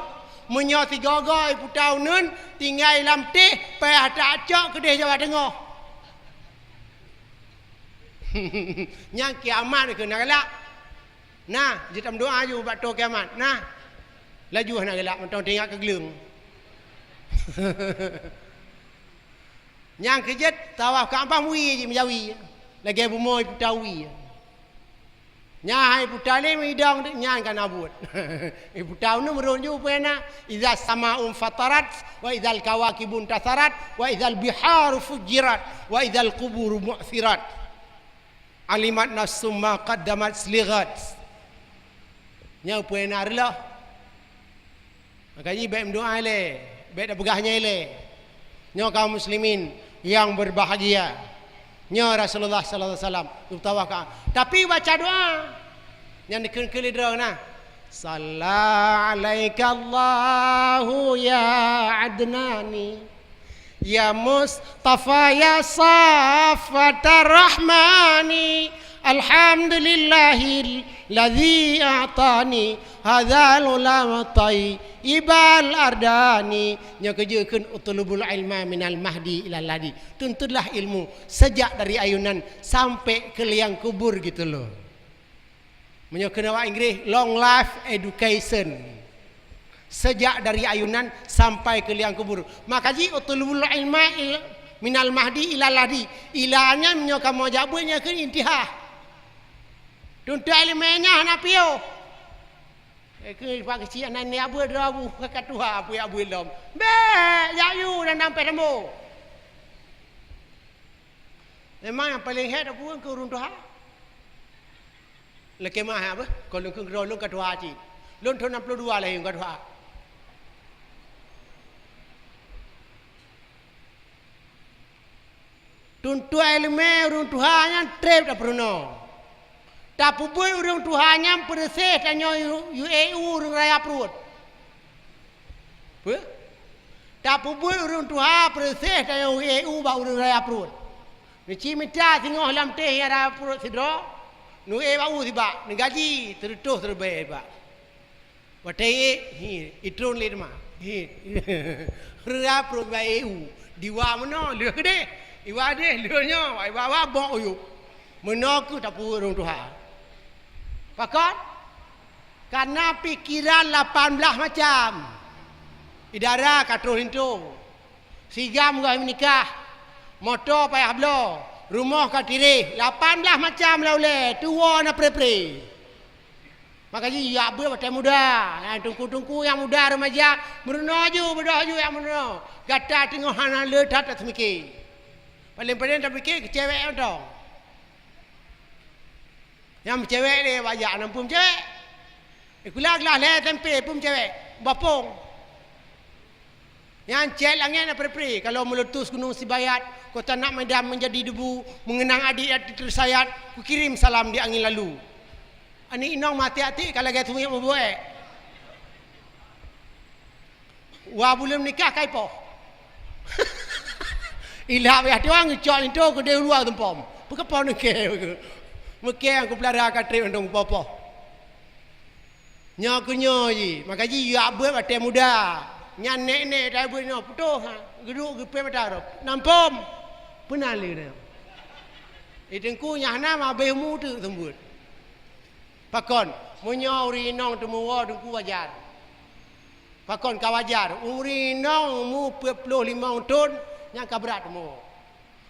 Meunyoe sigoe-goe iputa uneun, tinggai lam teh, payah tacok keudeh Jawa Teungoh. Nyang kiamat kheun na galak. Nah, jeuet tameudoa ju bak toe kiamat. Nah. Laju hana galak mantong teuingat keu gleueng. Nyang keujeuet tawaf Ka'bah wie jih meujawi. Lagèe bumoe iputa wie. Nyan hai iputa lé meudong nyan ka na buet. Iputa uneun meurôn ju peue na. Idza sama'un fatarat, wa idzal kawakibun tasarat, wa idzal biharu fujirat, wa idzal quburu bu'sirat. Alimat nafsum ma qaddamat lighat. Nyoe peue na reuloh. Maka jih bèk meudoa ilèe, bèk tapeugah nyan ilèe. Nyoe kaum muslimin nyang berbahagia. Nyoe Rasulullah sallallahu alaihi wasallam geutawaf ka. Tapi baca doa. Nyang dikheun-kheun lé droe na. Salla alaikallahu ya Adnani. Ya Mustafa ya Safatar Rahmani, alhamdulillahil ladzi a'tani hadzal ulama thayyibal ardani. Nyoe keujeuet kheun utlubul ilma minal mahdi ilal lahdi. Tuntutlah ilmu sejak dari ayunan sampai ke liang kubur gitu loh. Meunyoe keunoe bak Inggréh, long life education. Sejak dari ayunan sampai ke liang kubur. Maka jih utlubul ilma il-, minal mahdi ilal lahdi. Ila nyan meunyoe kamoe jak buet nyan kheun intihah. Tuntut ileumèe nyan hana piôh. Eh, keu pak keuchik aneuk nyak buet droe bu ka tuha, peue jak buet lom. Bèk, jak yue dan dampéh tambo. Memang nyang paleng hèk tapeue keu ureueng tuha. Lakèe meu'ah beuh, kon lôn kheun keudroe lôn ka tuha cit. Lôn thôn nam ploh dua lahé ka tuha. Tuntut ileumèe ureueng tuha nyan trép tapeurunoe. Tapeubuet ureueng tuha nyan peureuséh tanyoe U A U ureueng raya pruet. Peue? Tapeubuet ureueng tuha peureuséh tanyoe U A U bak ureueng raya pruet. Neuci mita singoh lam teh nyang raya pruet sidroe, neuék bak u sibak, neugaji sireutoh reubèe bak. Watèe ék, hi, itron lé teuma. Hi. Raya pruet bak A U. Diwa meunoe, lheueh keudeh. Iwa deh, lheueh nyoe, iwa-wa bok u yup. Meunoe keuh tapeubuet ureueng tuha. Pakon? Karena pikiran lapan blaih macam. Idara ka troh linto. Sigam geuh meunikah. Moto payah bloe. Rumoh ka tiréh. Lapan blaih macam la ulèe. Tuwoe na pre-pre. Maka jih jak beuet watèe muda. Nyang teungku-teungku nyang muda remaja, meurunoe ju, beudôh ju nyang meurunoe. Gata teungoh hana le that taseumiké. Paleng-paleng tapike keu cewek mantong. Nyang meucewek lé bak jak, nan peue meucewek? Sikula glah lhèe S M P peue meucewek? Bapong. Nyang cèt langèt na pre-pre, kalau meletus Gunung Sibayat, kota nak Medan menjadi debu, mengenang adik hati tersayat, kukirim salam di angin lalu. Aneuk inong maté até ka lagèe sungiek mubuet. Wa buleuen nikah kai poh. Ilak wayah tuang ngicok linto keudeh uluwa tumpom. Peukeupon neukee. Meukee nyang kupeulara ka trép mantong poh-poh. Nyoe keu nyoe jih, maka jih jak beuet watèe muda. Nyan nèk-nèk tai beuet nyoe putôh ha. Geuduek geupéh mata rot. Nampom. Peuna lé nyoe. Di teungku nyang hana mabéh umu teuk seumeubeuet. Pakon, meunyoe ureueng inong teumuwoe teungku wajar. Pakon ka wajar, ureueng inong umu peuet ploh limong thon nyang ka brat teumuwoe.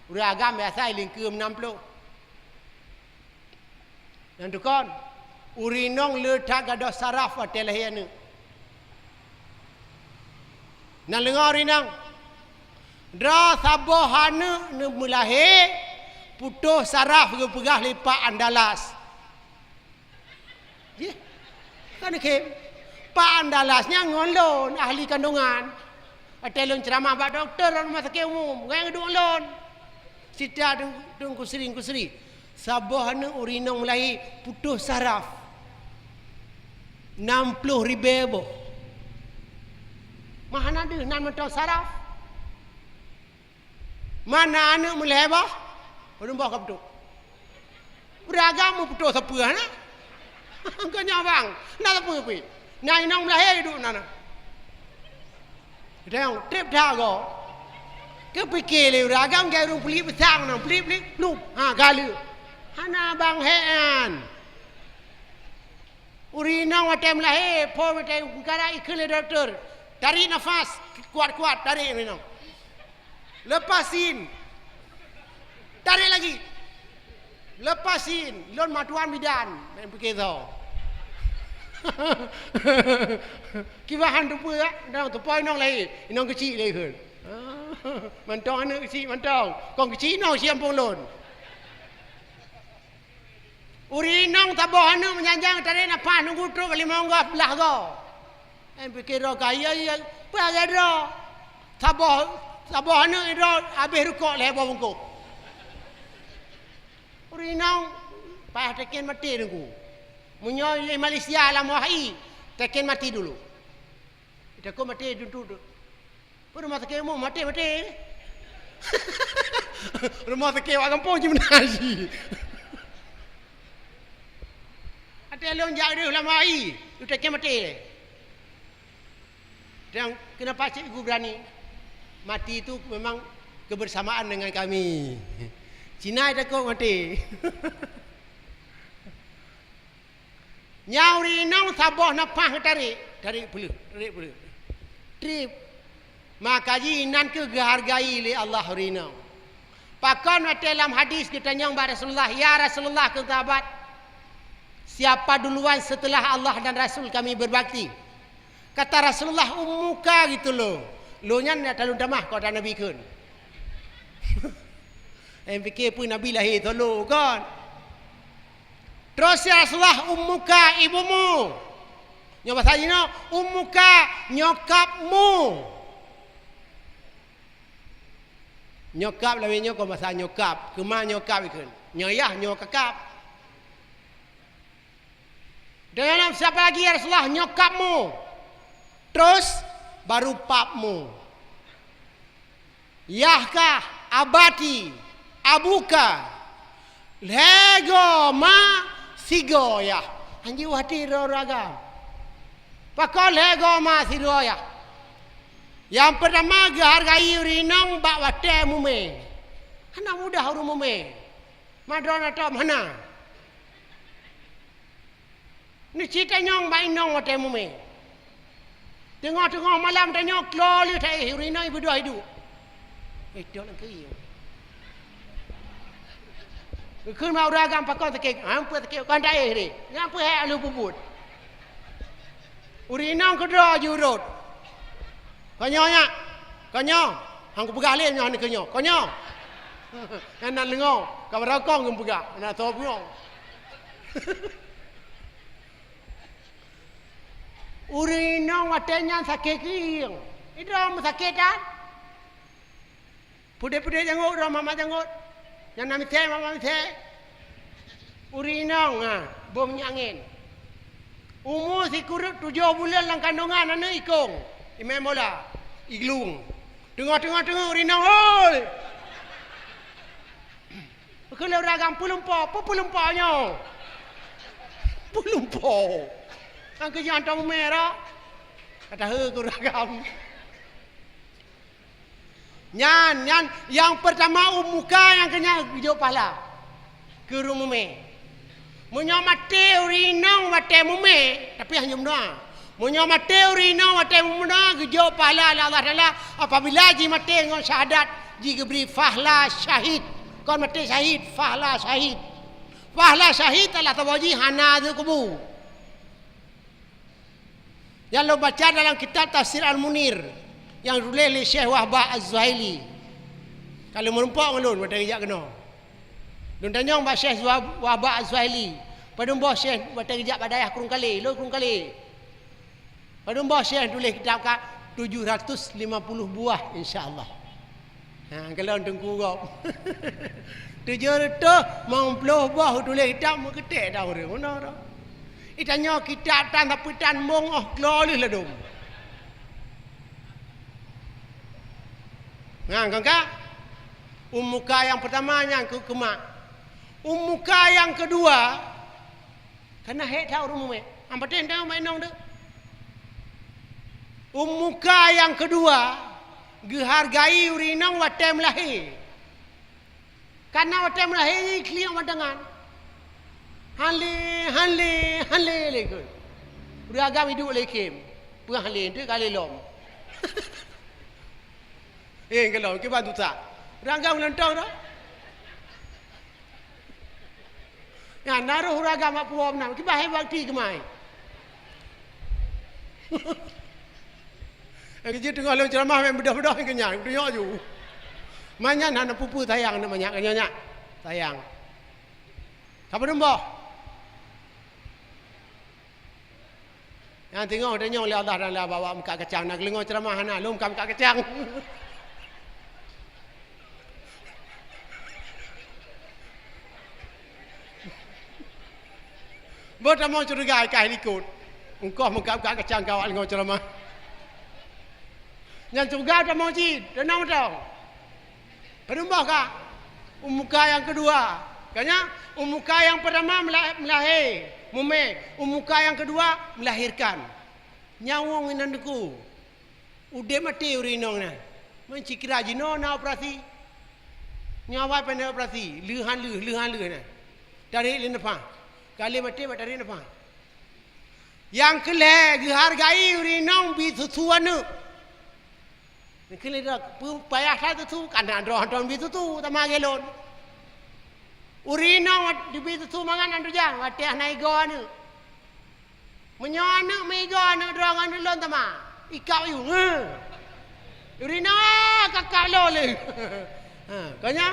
Ureueng agam biasa ilingkeue nam ploh. Nyang tukon, ureueng inong le that gadôh saraf watèe lahé aneuk. Nan leungoe ureueng inong, droe saboh aneuk neumeulahé putôh saraf geupeugah lé Pak Andalas. Yeh, kan khem. Pak Andalas nyan ngon lôn, ahli kandungan. Watèe lôn ceuramah bak dokto lam rumoh sakét umum, ngon duek lôn. Sita Teungku, Teungku Sri, Teungku Sri. Saboh aneuk ureueng inong meulahé putôh saraf. Nam ploh ribèe boh. Mah hana deuh nan mantong saraf. Mana aneuk meulahé boh? Ureueng boh ka putôh. Ureueng agam meuputôh sapeue na? Engkau nyoe bang, na sapeue pih? Na inong meulahé duek na na. Dang trép that goe. Keupiké lé ureueng agam, gaya ureueng puléh beusang na, puléh-puléh, plup. Ha, galeuek. Hana bang hék nyan. Ureueng inong watèe meulahé, phon watèe meukara ikheun lé dokto. Tarék nafas, kuat-kuat, tarék ureueng inong. Lepasin. Tarék lagi. Lepasin. Lôn matuan bidan. Main pikir tho. Kiban han teupeue, eh? Dang teupeue inong lahé. Inong keuchik lé kheun. Mantong aneuk keuchik, mantong. Kong keuchik inong siampong lôn. Ureueng inong saboh aneuk meujanjang tarék nafas nunggu trok limong goe blah goe. Em pikir droe kaya, iya, peue lagèe droe. Saboh, saboh aneuk droe habéh rukok lhèe boh bungkôh. Ureueng inong payah teken maté nunggu. Meunyoe di Malaysia lam wahi, teken maté dulu. Takot maté dulu. Peue rumoh sakét umum, maté, maté. Rumoh sakét awak gampông cit meunan cit. Watèe lôn jak deuh lam ai, uteukén maté. Dan kenapa cikgu berani? Mati itu memang kebersamaan dengan kami. Cina takot maté. Nyan ureueng inong saboh nafah geutarek, tarek peuleueh, tarek peuleueh. Trép. Maka jih inan kheueh geuhargai lé Allah ureueng inong. Pakon watèe lam hadis geutanyong bak Rasulullah, "Ya Rasulullah," kheun sahabat, "siapa duluan setelah Allah dan Rasul kami berbakti?" Kata Rasulullah, "Ummuka," gitu lom. Lôn nyan nyang talôn tamah, kok Nabi kheun. Em pikir peue Nabi lahé solo kon. Terus ya Rasulullah, "Ummuka, ibumu." Nyoe bahasa jinoe, "Ummuka, nyokapmu." Nyokap lawét nyoe kon bahasa nyokap, keuma nyokap ikheun. Nyoe yah nyoe kakap. Dan siapa lagi ya Rasulullah? Nyokapmu. Terus baru papmu. Yah kah, abati, abuka, lhèe goe ma, sigoe yah. Hanjeuet watèe droe-droe agam. Pakon lhèe goe ma, sigoe yah? Nyang peurtama, geuhargai ureueng inong bak watèe mumè. Hana mudah ureueng mumè. Ma droeneuh tom hana. Neuci tanyong bak inong watèe mumè. Teungoh-teungoh malam tanyoe klo lheueh taéh ureueng inong ibeudôh iduek. Eh, dok nang keu. Geukheun bak ureueng agam pakon sakét, ha, peue sakét, kon taéh deh. Nyan peue hai alu bubut. Ureueng inong keudroe jiurot. Kon nyoe nyak, kon nyoe. Han kupeugah lé nyoe hana keu nyoe. Kon nyoe. Nyan na leungoe, ka barokong geupeugah, na soe bunoe. Ureueng inong watèe nyan sakét keuieng. Idroe meusakét that. Pudet-pudet jangôt, droe mamak jangôt. Nyang na misèe, mamak misèe. Ureueng inong, ha, boh minyeuk angén. Umu sikureueng tujoh buleuen lam kandongan aneuk ikong. Imèn bola, iglueng. Teungoh-teungoh teungoh ureueng inong, "Hoi!" Kheun lé ureueng agam, "Peulumpo, peue peulumpo nyoe? Peulumpo." Kan keu nyan tom mumè ro. Ka taheu keu ureueng agam. Nyan, nyan nyang peurtama ummuka nyang keu nyan geujok pahala keu ureueng mumè. Meunyoe maté ureueng inong watèe mumè, tapi hana meudoa. Meunyoe maté ureueng inong watèe meudoa, geujok pahala lé Allah Taala apabila jimaté ngon syahadat, jigeubri pahala syahid. Kon maté syahid, pahala syahid. Pahala syahid Allah Taala jih hana zeukubu. Nyang lôn baca dalam kitab Tafsir Al-Munir nyang tuléh lé Syekh Wahbah Az-Zuhaili. Ka lheueh meurumpok ngon lôn watèe geujak keunoe. Lôn tanyong bak Syekh Zuha-, Wahbah Az-Zuhaili, "Padum boh Syekh watèe geujak bak dayah Krueng Kalé, lôn Krueng Kalé. Padum boh Syekh tuléh kitab ka, Tujuh ratus lima puluh buah, insya Allah. Ha, kalau teungku gob. Tujuh ratus lima puluh buah tuléh kitab meukeutée dah ureuëng. Mana dah? Itanyoe kitab tan tapi tan mong oh klo lheueh ladom. Nah, kan ka? Ummuka yang pertama nyang keu keumak. Ummuka yang kedua, kana hék that ureuëng mume. Am patéh teuh mak inong teuh. Ummuka yang kedua, geuhargai ureuëng inong watée meulahé. Kana watée meulahé nyan ikliek matangan. Hale, hale, hale lé keu. Ureuëng agam iduek lé khem. Peue hale, enteuk ka lé lom. Eh, ka lom, kiban tutak. Ureuëng agam leuntong dah. Nyan, na roh ureuëng agam mak puwoe meunan. Kiban hai bakti keumai. Nyang keujeuet teungoh lôn ceuramah meubeudôh-beudôh nyang keunyan, kutunyok ju. Manyan hana peue-peue sayang na manyak, ka nyoe nyak. Sayang. Ka padum boh? Nyang teungoh tanyong lé Allah dan lé Abah awak meukat kacang, na geuleungoe ceuramah hana, lôn ka meukat kacang. Beutamong syeuruga ka likot. Engkoh meukat-kat kacang kawak lingoe ceuramah. Nyan syeuruga tamong cit, teunang mantong. Padum boh ka? Ummuka yang kedua. Kanya, ummuka yang pertama mela-, melahé, mumé. Ummuka yang kedua melahirkan. Nyawöng inan teungku. Udeb maté ureuëng inong nyan. Meucikira jinoe na operasi. Nyoe awai pandai operasi, lheueh han lheueh, lheueh han lheueh nyan. Tarek lé neupah. Ka lheueh maté bak tarek neupah. Nyang keu lhée geuhargai ureuëng inong bi susu aneuëk. Nyang keu lhée dak, peu-, payah that susu, kana droe hantom bi susu, sama lagée lôn. Ureuëng inong wat-, dibi susu mangat nyan tujang, watée hana igoe aneuëk. Meunyoe aneuëk meuigoe aneuëk droe ngon lôn teuma, ikab yu, ngeu. Ureuëng inong kakab lôn lé. Ha, kanya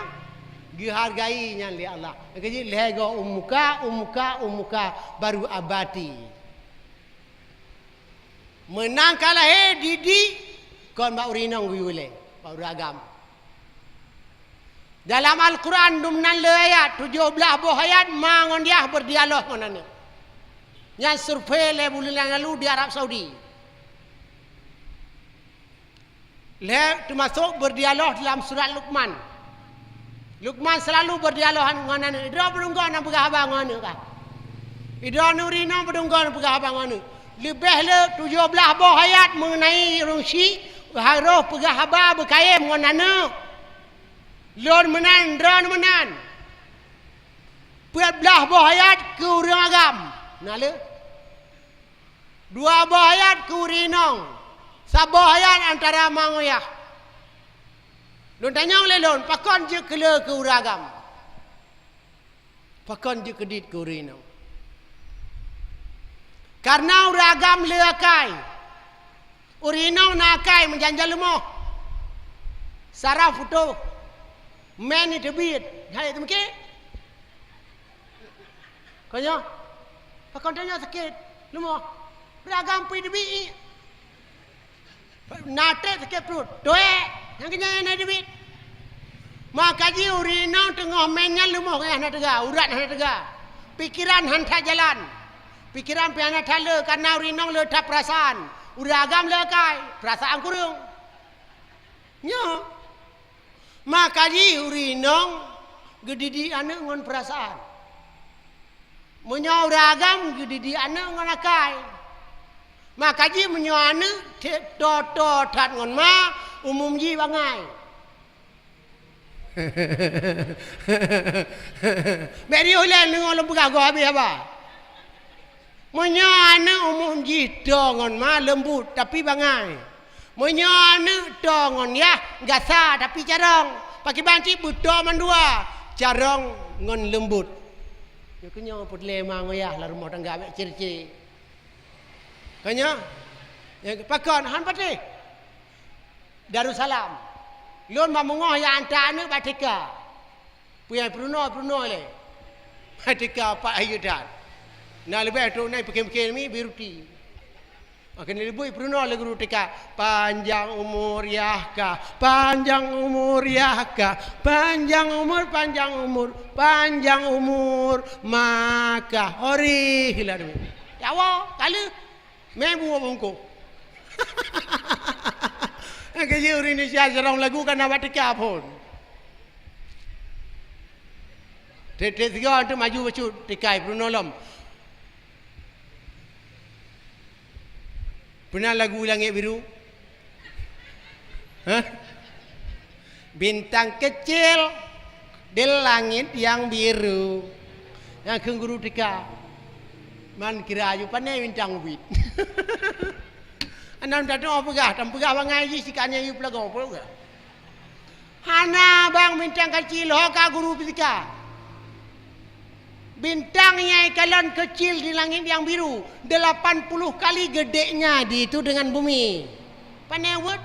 geuhargai nyan lé Allah. Nyang keujeuet lhée goe ummuka, ummuka, ummuka, baru abati. Meunan ka lahé didik kon bak ureuëng inong geuyue lé, bak ureuëng agam. Dalam Al-Quran dumnan le ayat, tujoh blaih boh ayat ma ngon yah berdialog ngon aneuëk. Nyan survei lé buleuen nyang lalu di Arab Saudi. Lhée teumasok berdialog dalam surat Luqman. Luqman selalu berdialog ngon aneuëk. Idroe peudunggon nyang peugah haba ngon aneuëk ka. Idroe nuri nong peudunggon peugah haba ngon aneuëk. Leubeh le tujoh blaih boh ayat mengenai ureuëng syik harôh peugah haba beukayém ngon aneuëk. Lôn meunan, droeneuh meunan. Peuet blaih boh ayat keu ureuëng agam. Na le? Dua boh ayat keu ureuëng inong. Saboh ayat antara ma ngon yah. Lôn tanyong lé lôn, pakon jeuet keu le keu ureuëng agam? Pakon jeuet keu dit keu ureuëng inong? Kareuna ureuëng agam le akai. Ureuëng inong na akai meujan-jan leumoh. Saraf putôh. Mén ni teubiet. Hai teumeuke. Kanya, pakon tanyoe sakét, leumoh. Ureuëng agam pui teubiet. Na trép sakét pruet, tuek, nyang keunyan na teubiet. Maka jih ureuëng inong teungoh mén nyan leumoh hana teuga, urat hana teuga. Pikeran han that jalan. Pikeran pih hana that le, kareuna ureuëng inong le that peurasaan. Ureuëng agam le akai, peurasaan kureueng. Nyoe. Maka jih ureuëng inong geudidik aneuëk ngon peurasaan. Meunyoe ureuëng agam geudidik aneuëk ngon akai. Maka jih meunyoe aneuëk te-, toe-toe that ngon ma, umum jih bangai. Bék riôh ilée deungoe lôn peugah goe habéh haba. Meunyoe aneuëk umum jih toe ngon ma leumbot, tapi bangai. Meunyoe aneuëk toe ngon yah gasa, tapi carông. Pakriban cit beutoe mandua, carông ngon leumbot. Nyoe keunyoe peureulée ma ngon yah lam rumoh tangga bék cre-cre. Ka nyoe? Nyang pakon? Han patéh. Darussalam. Lôn bak meungoh nyang anta aneuëk bak T K. Peue nyang peurunoe-peurunoe lé. Bak T K pat hayeu that. Na leubeh trok na piké-piké mi bi ruti. Maka neuleubeut peurunoe lé guru T K, "Panjang umur yah ka, panjang umur yah ka, panjang umur, panjang umur, panjang umur maka." Ori hilah demi. Ya Allah, kali. Mé buah bungkôh. Keujeuet ureueng Indonesia sidroe lagu ka na bak T K phon. Treb-treb sigoe antu maju bacut T K peurunoe lom. Peuna lagu Langét Biru? Hah? Bintang kecil di langit yang biru. Nyang kheun guru T K. Man kira aju pane bintang ubit. Anan tato peugah, tam peugah bangai jih sikat nyan yue pelagoe, peugah. Hana bang bintang kecil, ho ka guru fisika. Bintang nyang ikalon kecil di langit yang biru, delapan puluh kali gedenya di itu dengan bumi. Pane weuet?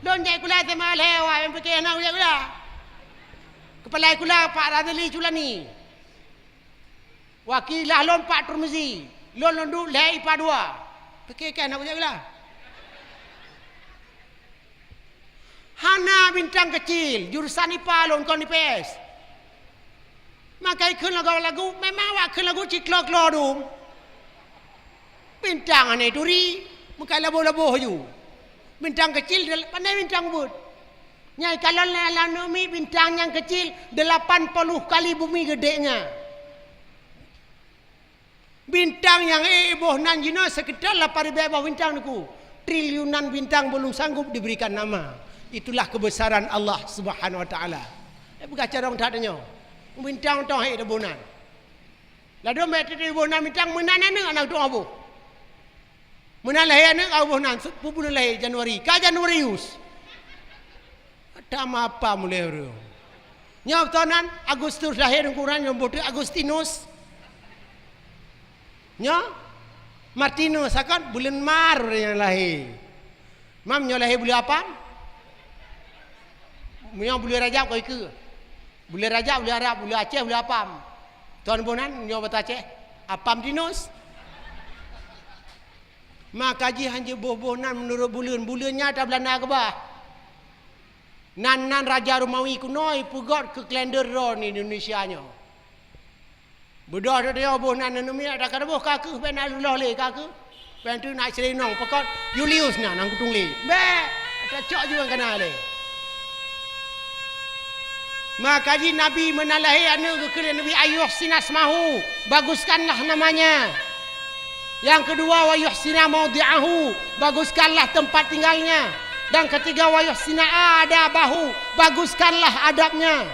Lôn jak sikula S M A lhèe awai, nyang pike hana jak sikula. Kepala sikula Pak Razali Sulani. Wakilah lôn Pak Turmizi, lôn lôn duek lhèe IPA dua. Pike kan hana jak sikula. Hana bintang kecil, jurusan IPA lôn kon IPS. Maka ikheun lagu-lagu, memang awak kheun lagu ciklo-klo dum. Bintang hana ituri, meukai laboh-laboh ju. Bintang kecil, pandai bintang ubit. Nyang ikalon lé alam numi bintang nyang kecil delapan puluh kali bumi gedenya. Bintang nyang ék boh nan jinoe sekitar lapan ribèe boh bintang niku. Triliunan bintang belum sanggup diberikan nama. Itulah kebesaran Allah Subhanahu wa Taala. Eh, peugah carông that tanyoe. Bintang toh ék boh nan. Ladôm ék boh nan bintang meunan aneuk anak tuha boh. Meunan lahé aneuk ka boh nan, sepuluh buleuen lahé Januari. Ka Januarius. Ata mapa mulai ureueng. Nyoe beutôi nan Agustus lahé ureueng kurang nyoe boh teuk Agustinus. Nyoe Martinus akan buleuen Mar nyang lahé. Mam nyoe lahé buleuen Apam. Nyoe buleuen Rajab koi keu. Buleuen Rajab buleuen Arab, buleuen Aceh buleuen Apam. Thôn boh nan nyoe bata Aceh. Apam Tinus. Maka jih hanjeuet boh-boh nan meunurot buleuen, buleuen nyan ata Beulanda keubah. Nan-nan raja Romawi keunoe ipeugöt keu kalender droe Indonesia nyoe. Beudôh teudeungoe boh nan neuneumiet ata ka boh ka keuh, bèk na leuloh lé ka keuh. Bèk tu nak ceurinong peukot Julius nyan nyang kutong lé. Bèk, ata cok juga kana lé. Maka jih Nabi meunan lahé aneuk geukheun lé Nabi, "Ayyuhsina ismahu, baguskanlah namanya." Yang kedua, "Wa yuhsina maudi'ahu, baguskanlah tempat tinggalnya." Dan ketiga, "Wa yuhsina adabahu, baguskanlah adabnya."